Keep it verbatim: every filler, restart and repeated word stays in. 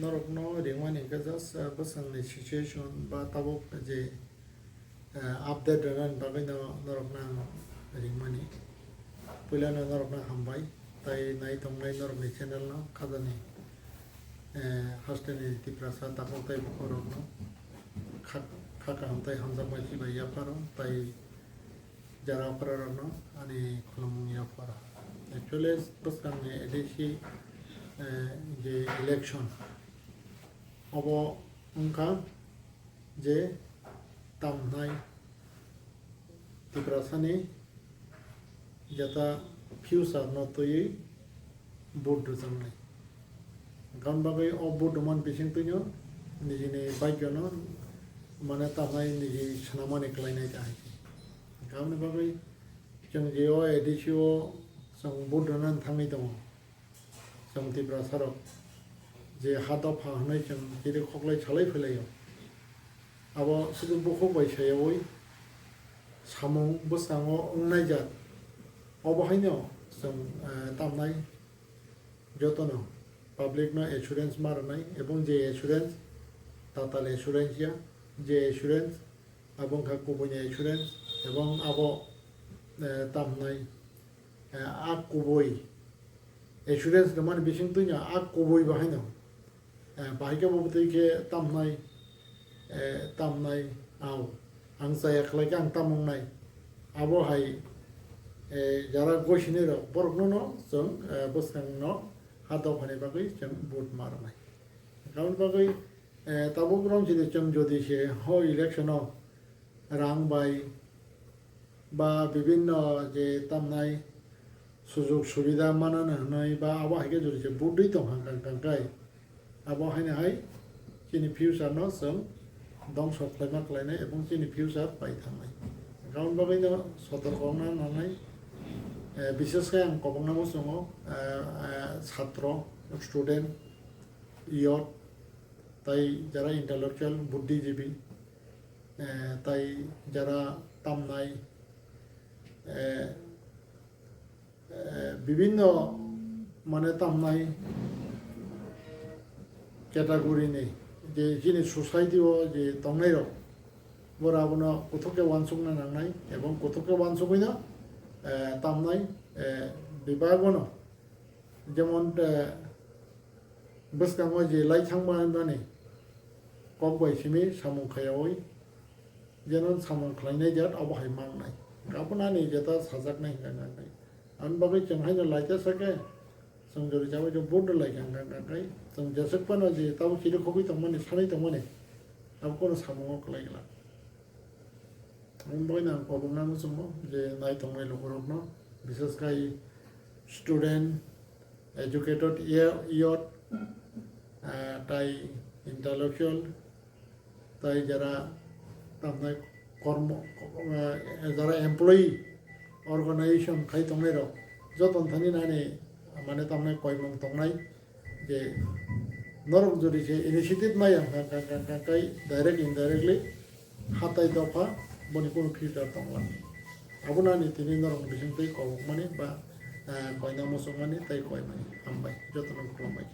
Norokno ringmani hwnkhe just, uh, bwswkni situation ba tabuk je, uh, update rwnani bagwino norokno ang ringmani. Puilano norokno hambai, tai nai tongnai norokni channel no khajani, uh, hasteni Tiprasa takhuk tei bukhurokno kha, kha kaham tei hamjakma chibai yapharo tai jara okra rokno ani khulumung yapharo. Actually, bwskangni A D C, eh, je election, obo wngkha je tamnai Tiprasani jeta future no twiwi vote rwjaknai. Hwnkhe aboni bagwi o vote rwmani bisingtwino nijini bhagyo no mane tamnai niji swnamani kwlainai ta hai se. Hwnkhe aboni bagwi chwng je o A D C o chwng vote rwnani thangwi tongo. Chwng Tiprasa rok je ha dopha hwnwi chwng chiri khoklai salai phailaio. Abo sudu bukhuk bai sayawi samung bwskango wngnai jat. Obo haino chwng, eh, tamnai jotono public no assurance ma rwnai, ebong je assurance tatal assurance ya, je assurance abo wngkha kubuini assurance, ebong abo, eh, tamnai, eh, a kubui assurance rwmani bisingtwino a kubui bo haino, eh, bahai khe bo bwtwi khe tamnai, eh, tamnai, au, ang chaya khlai khe ang tam wngnai. Abo hai, eh, jara goisinai rok borokno no chwng, eh, bwskang no ha dophani bagwi chwng vote ma rwnai. Aboni bagwi, eh, tabuk rwng chini chwng jodi se ho election o rang bai ba bibinno je tamnai sujug subida manana hwnwi ba abo hai khe jodi se budui tong kha kang kang kai, abo haino hai chini future no chwng dongso khlaima khlainai ebong chini future pai thangnai. Aboni bagwi no sotorko wngna nangnai, eh, bishes khe ang kobokna muchungo, eh, eh, satro, student, youth, tai jara intellectual, buddhijibi, eh, tai jara tamnai, eh, eh, bibinno mane tamnai category ni je chini society o je tongnai rok, bora abono kuthuk khe uansukna nangnai ebong kuthuk khe uansugwino, eh, tamnai, eh, bibagono. Jemon, eh, bwskango je lai thangma hinmani kok bai simi samung khayawi, jeno samung khlainai jat abo hai mangnai. Abono ani jeta sajaknai hwnka hwnka khe. Aboni bagwi chwng haino lai ta sakhe, chwng jori chabai khe vote rw lai kha hwnka hwnka khe. Chwng jeswk phano je tabuk chiri khogwi tongmani, sanwi tongmani, abo kono samungo kwlai glak. Aboni bagwi ang kobokna muchungo je nai tongnai lukurokno, bishes khai student, educated ye-, youth, ah, tai intellectual, tai jara tamnai kormo, ah, jara employee organization khai tongnai rok, joto thani nani mane tamnai koimung tongnai. Je norok jodi se initiative maya hwnka hwnka hwnka hwnka kai direct indirectly hatai dopha boni kunu future tongla. Abono ani tini norok bisingtwi kobokmani ba, eh, koina muchungmani tei koimani. Hambai, jotono khulumbai.